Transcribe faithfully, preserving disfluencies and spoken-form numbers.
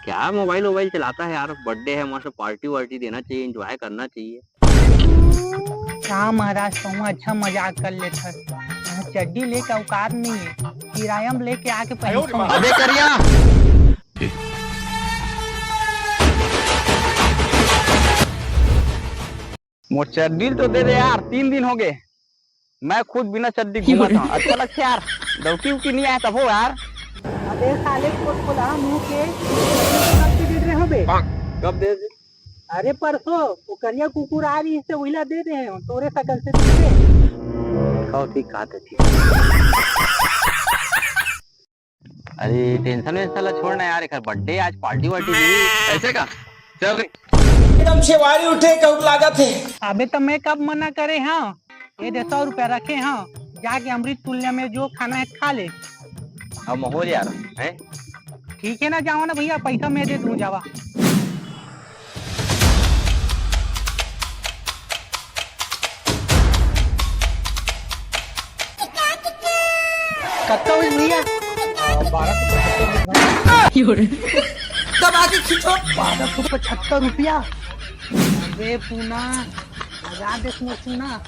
क्या मोबाइल वोबाइल चलाता है यार, बर्थडे है, मस्त पार्टी वार्टी देना चाहिए, एंजॉय करना चाहिए। क्या महाराज, कहूँ अच्छा मजाक कर लेत हस। यहाँ चड्डी लेके औकात नहीं है, किराया में लेके आके पहनता हूँ। अबे करिया, मोर चड्डी तो दे दे यार, तीन दिन हो गए, मैं खुद बिना चड्डी घूमत हूँ। अच्छा लगता है यार, डौकी उकी नहीं आया तब हो यार। अबे साले, कोट कोला मुंह के, कब से दे रहे हो बे? कब दे दे? अरे परसों वो करिया कुकुर आ रही से वहीला दे दे हैं, तोरे शकल से दिखे। खाओ ठीक कहा था, ठीक। अरे टेंशन वेंशन ला छोड़ ना यार, एक बर्थडे आज, पार्टी वार्टी नहीं। ऐसे का? चल रे। एकदम छेवारी उठे कहूँ लागत है। अबे तो मैं कब मना करे हाँ? ये दे, सौ रुपया रखे हाँ, जाके अमृत तुल्या में जो खाना है खा ले। अब माहौल यार है। ठीक है ना, जाओ ना भैया, पैसा मैं दे दूँ, जावा। कत्ता हुई भैया? बारह सौ पचहत्तर। दबा के खींचो। बारह सौ पचहत्तर रुपया। अबे पूना, लगा दे इसमें पूना।